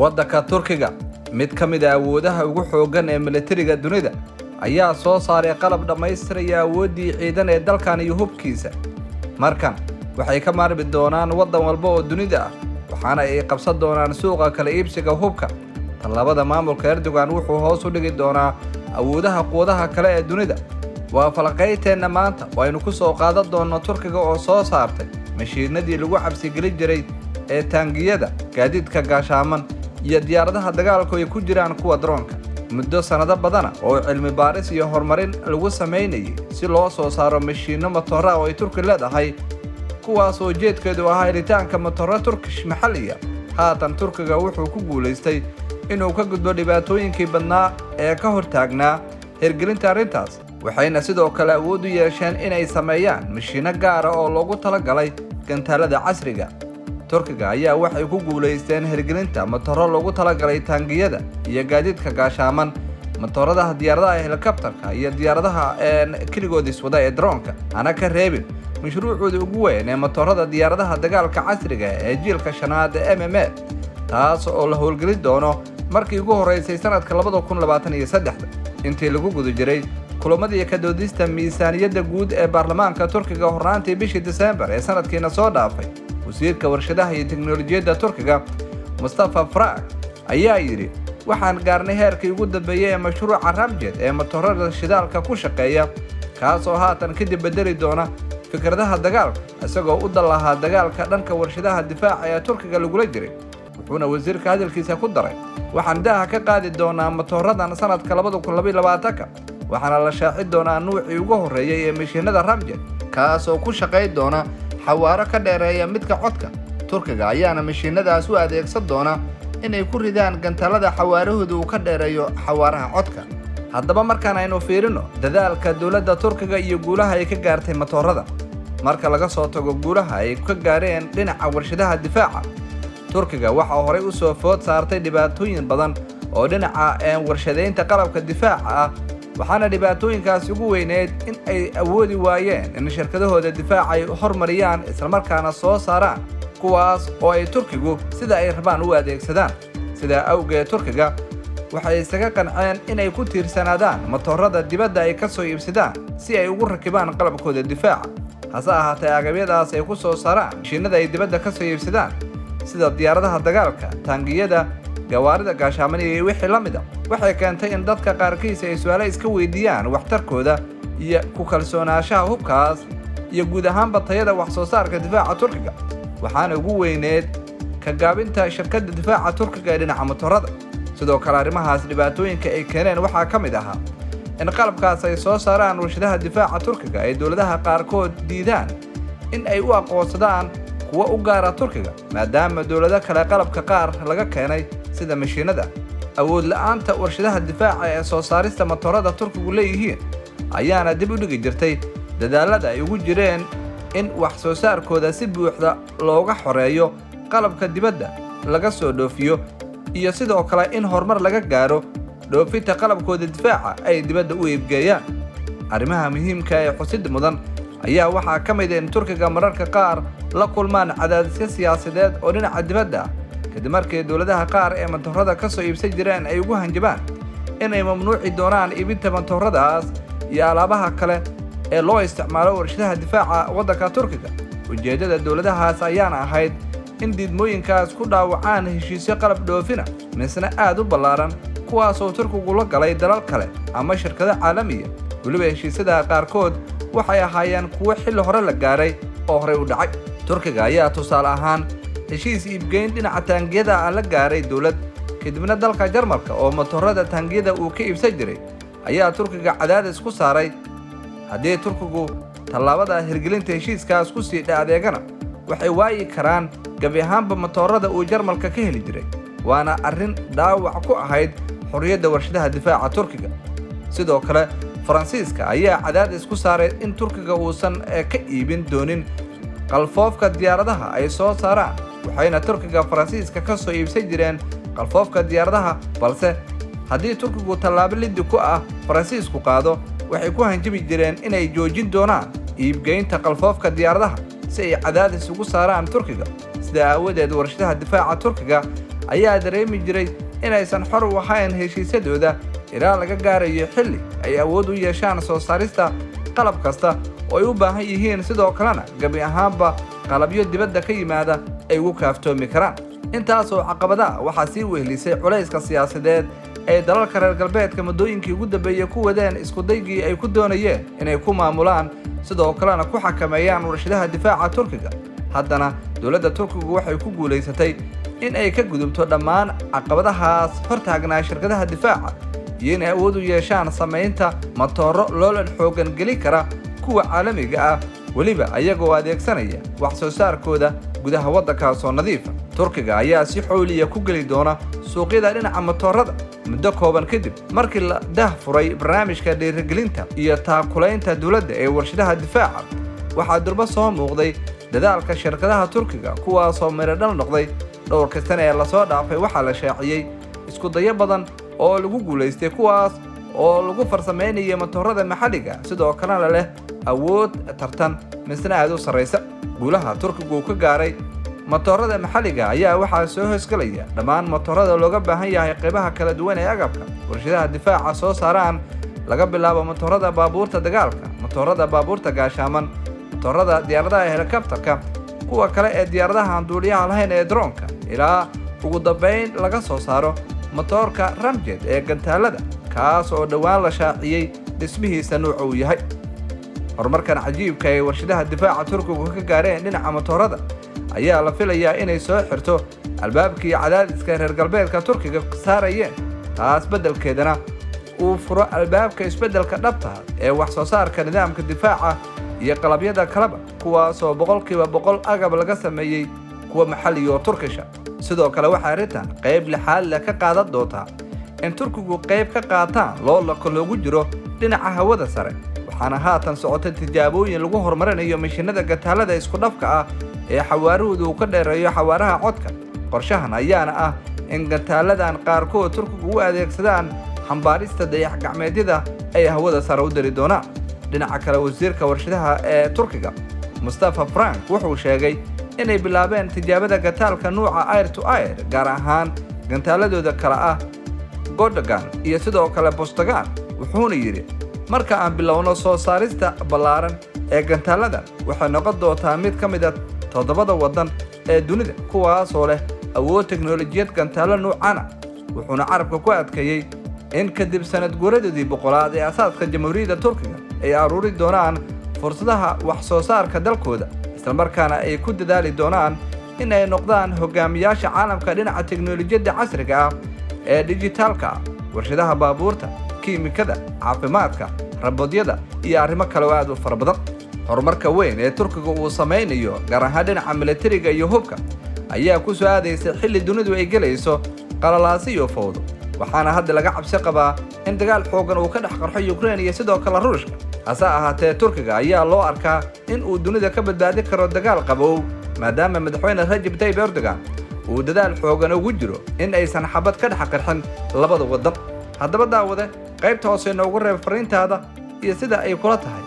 Waddanka Turkiga, mid ka mid ah awoodaha ugu xooggan ee militariga dunida, ayaa soo saaray qalab dhammaystiraya awooddii ciidan ee dalkan iyo hubkiisa. Markan waxay ka maarmi doonaan waddan walba oo dunida ah, waxaana ay qabsan doonaan suuqa kala iibsiga hubka. Tallaabada maamulka Erdogan wuxuu hoos u dhigi doonaa awoodaha quwadaha kale ee dunida. Waa falaqaynteenna maanta oo aynu ku soo qaadan doonno Turkiga oo soo saartay mashiinadii lagu cabsigelin jiray ee taangiyada, gaadiidka gaashaaman iyo diyaaradaha dagaalku ay ku jiraan kuwa daroonka. Muddo sannado badana oo cilmi baaris iyo horumarin lagu samaynayay si loo soo saaro mashiinno matoora oo ay Turki leedahay, kuwaas oo ujeedkeedu ahaa helitaanka matooro Turkish maxalliya. Haatan Turkiga wuxuu ku guulaystay inuu ka gudbo dhibaatooyinkii badnaa ee ka hortaagnaa hirgelinta arrintaas, waxayna sidoo kale awood u yeesheen inay sameeyaan mashiinno gaara oo loogu talagalay gantaalada casriga. Turkiga ayaa waxay ku guulaysteen hirgelinta matooro loogu talagalay taangiyada iyo gaadiidka gaashaaman, matooradaha diyaaradaha helikabtarka iyo diyaaradaha keligood iswada ee daroonka. Hana ka reebin mashruucooda ugu weyn ee matoorada diyaaradaha dagaalka casriga ee jiilka shanaad ee MMA, taas oo la howlgelin doono markii ugu horreysay sanadka 2023-da. Intii lagu guda jiray kulamadii ka doodista miisaaniyadda guud ee baarlamaanka Turkiga hornaantii bishii Disembar ee sanadkiina soo dhaafay, wasiirka warshadaha iyo teknolojiyadda Turkiga Mustafa Varank ayaa yidhi: "Waxaan gaarnay heerkii ugu dambeeyey ee mashruuca Ramjet ee matoorada shidaalka ku shaqeeya, kaas oo haatan kadib bedeli doona fikradaha dagaalka," isagoo u dan lahaa dagaalka dhanka warshadaha difaaca ee Turkiga lagula jiray. Wuxuuna wasiirka hadalkiisa ku daray: "Waxaan daaha ka qaadi doonaa matooradan sanadka 2022-ka, waxaana la shaaci doonaa nuucii ugu horreeyey ee mashiinada Ramjet, kaas oo ku shaqayn doona xawaaro ka dheereeya midka codka." Turkiga ayaana mashiinadaas u adeegsan doona inay ku ridaan gantaalada xawaarahooda uu ka dheereeyo xawaaraha codka. Haddaba markaan aynu fiirino dadaalka dowladda Turkiga iyo guulaha ay ka gaartay matoorada, marka laga soo tago guulaha ay ka gaareen dhinaca warshadaha difaaca, Turkiga waxaa horey u soo food saartay dhibaatooyin badan oo dhinaca warshadaynta qalabka difaaca ah, waxaana dhibaatooyinkaasi ugu weyneyd in ay awoodi waayeen in shirkadahooda difaaca ay hormariyaan islamarkaana soo saaraan kuwaas oo ay Turkigu sida ay rabaan u adeegsadaan. Sidaa awgeed Turkiga waxay isaga qanceen inay ku tiirsanaadaan matoorada dibadda ay ka soo iibsadaan si ay ugu rakibaan qalabkooda difaaca. Hase ahaatee, agabyadaas ay ku soo saaraan mashiinada ay dibadda ka soo iibsadaan, sida diyaaradaha dagaalka, taangiyada, gawaarida gaashaaman iyo wixii la mid a, waxay keentay in dadka qaarkiis ay su-aalo iska weydiiyaan waxtarkooda iyo ku kalsoonaanshaha hubkaas iyo guud ahaanba tayada wax soo saarka difaaca Turkiga. Waxaana ugu weyneed ka gaabinta shirkadda difaaca Turkiga ee dhinaca motorada. Sidoo kale, arrimahaas dhibaatooyinka ay keeneen waxaa ka mid ahaa in qalabkaas ay soo saaraan warshadaha difaaca Turkiga ay dowladaha qaarkood diidaan in ay u aqoonsadaan kuwa u gaara Turkiga, maadaama dowlado kale qalabka qaar laga keenay, sida mashiinada. Awood la-aanta warshadaha difaaca ee soo saarista motorada Turkigu leeyihiin ayaana dib u dhigi jirtay dadaalada ay ugu jireen in wax soo saarkooda si buuxda looga xoreeyo qalabka dibadda laga soo dhoofiyo, iyo sidoo kale in horumar laga gaaro dhoofinta qalabkooda difaaca ay dibadda u iibgeeyaan. Arrimaha muhiimka ee xusid mudan ayaa waxaa ka mid ah in Turkiga mararka qaar la kulmaan cadaadisyo siyaasadeed oo dhinaca dibadda ah, kadib markii dowladaha qaar ee motorada ka soo iibsan jireen ay ugu hanjabaan inay mamnuuci doonaan iibinta motoradaas iyo alaabaha kale ee loo isticmaalo warshadaha difaaca waddanka Turkiga. Ujeeddada dowladahaas ayaana ahayd in diidmooyinkaas ku dhaawacaan heshiisyo qalab dhoofina misna aad u ballaaran, kuwaasoo Turkigu la galay dalal kale ama shirkado caalamiya. Weliba heshiisyada qaarkood waxay ahaayeen kuwo xilli hore la gaaray oo horey u dhacay. Turkiga ayaa tusaale ahaan heshiis iibgeyn dhinaca taangiyada ah la gaaray dowlad, kadibna dalka Jarmalka oo motorada taangiyada uu ka iibsan jiray ayaa Turkiga cadaadis ku saaray. Haddii Turkigu tallaabada hirgelinta heshiiskaas ku sii adeegana, waxay waayi karaan gebi ahaanba motorada uu Jarmalka ka heli jiray, waana arrin dhaawac ku ahayd xorriyadda warshadaha difaaca Turkiga. Sidoo kale, Faransiiska ayaa cadaadis ku saaray in Turkiga uusan ka iibin doonin qalfoofka diyaaradaha ay soo saaraan, waxayna Turkiga Faransiiska ka soo iibsan jireen qalfoofka diyaaradaha. Balse haddii Turkigu tallaabo liddi ku ah Faransiisku qaado, waxay ku hanjabi jireen inay joojin doonaan iibgeynta qalfoofka diyaaradaha si ay cadaadis ugu saaraan Turkiga. Sidaa aawadeed, warshadaha difaaca Turkiga ayaa dareemi jiray inaysan xor u ahayn heshiisyadooda ilaa laga gaarayo xilli ay awood u yeeshaan soo saarista qalab kasta oo ay u baahan yihiin, sidoo kalena gebi ahaanba qalabyo dibadda ka yimaada ay ugu kaaftoomi karaan. Intaasoo caqabadaha waxaa sii wehlisay culayska siyaasadeed ay dalalka reer galbeedka muddooyinkii ugu dambeeyey ku wadeen iskudaygii ay ku doonayeen inay ku maamulaan, sidoo kalena ku xakameeyaan warshadaha difaaca Turkiga. Haddana dowladda Turkigu waxay ku guulaysatay in ay ka gudubto dhammaan caqabadahaas hortaagnaa shirkadaha difaaca iyo inay awood u yeeshaan samaynta matooro loolan xooggan geli kara kuwa caalamiga ah, weliba ayagoo adeegsanaya wax soo saarkooda gudaha waddankaas oo nadiifa. Turkiga ayaa si xowliya ku geli doona suuqyada dhinaca matoorada muddo kooban kadib markii la dah furay barnaamijka dhiirigelinta iyo taakulaynta dowladda ee warshadaha difaaca. Waxaa durba soo muuqday dadaalka shirkadaha Turkiga, kuwaasoo miradhal noqday. Dhowrka sane ee lasoo dhaafay waxaa la shaaciyey isku dayo badan oo lagu guulaystay, kuwaas oo lagu farsameynayay matoorada maxalliga, sidoo kalena leh awood tartan misna aad u sarraysa. Guulaha Turkigu uu ka gaaray matoorada maxalliga ayaa waxaa soo hoosgelaya dhammaan matoorada looga baahan yahay qaybaha kala duwan ee agabka warshadaha difaaca soo saaraan, laga bilaabo matoorada baabuurta dagaalka, matoorada baabuurta gaashaaman, matoorada diyaaradaha helikabtarka, kuwa kale ee diyaaradaha aan duuliyaha lahayn ee droonka, ilaa ugu dambeyn laga soo saaro matoorka ramjet ee gantaalada, kaas oo dhowaan la shaaciyey dhismihiisa nuuca uu yahay. Horumarkan cajiibka ee warshadaha difaaca Turkigu ka gaareen dhinaca matoorada ayaa la filayaa inay soo xirto albaabkii cadaadiska reer galbeedka Turkiga saarayeen, taas beddelkeedana uu furo albaabka isbeddelka dhabta ee wax soo saarka nidaamka difaaca iyo qalabyada kaleba, kuwaasoo 100% agab laga sameeyey kuwa maxalliga oo Turkisha. Sidoo kale waxay arrintan qayb lixaad leh ka qaadan doontaa in Turkigu qayb ka qaataan loolaka loogu jiro dhinaca hawada sare, waxaana haatan socotay tijaabooyin lagu horumarinayo mishiinada gataalada isku dhafka ah ee xawaarahoodu uu ka dheereeyo xawaaraha codka. Qorshahan ayaana ah in gataaladan qaarkood Turkigu u adeegsadaan xambaarista dayax gacmeedyada ay hawada sare u diri doonaan. Dhinaca kale, wasiirka warshadaha ee Turkiga Mustafa Frank wuxuu sheegay inay bilaabeen tijaabada gataalka nuuca air to air, gaar ahaan gantaaladooda kale ah Godogan iyo sidoo kale Bostogan. Wuxuuna yidhi: "Marka aan bilowno soo saarista ballaaran ee gantaaladan, waxay noqon doontaa mid ka mid a toddobada waddan ee dunida kuwaasoo leh awood teknolojiyad gantaalo nuucana." Wuxuuna carabka ku adkeeyey in kadib sanad guuradoodii 100aad ee asaaska Jamhuuriyadda Turkiga ay aruuri doonaan fursadaha wax soo saarka dalkooda, islamarkaana ay ku dadaali doonaan in ay noqdaan hogaamiyaasha caalamka dhinaca teknolojiyadda casriga ah ee dhijitaalka ah, warshadaha baabuurta, kiimikada, caafimaadka, rabodyada iyo arrimo kale oo aad u fara badan. Horumarka weyn ee Turkiga uu samaynayo, gaar ahaan dhinaca militariga iyo hubka, ayaa ku soo aadaysa xilli dunidu ay gelayso qalalaasi iyo fowdo, waxaana hadda laga cabsi qabaa in dagaal xoogan uu ka dhex qarxo Ukraine iyo sidoo kale Ruushka. Hase ahaatee, Turkiga ayaa loo arkaa in uu dunida ka badbaadi karo dagaal qabow, maadaama madaxweyne Rajab Tayyip Erdogan uu dadaal xoogan ugu jiro in aysan xabad ka dhex qarxin labada waddan. Haddaba daawade, qaybta hoose noogu reeb fariintaada iyo sida ay kula tahay.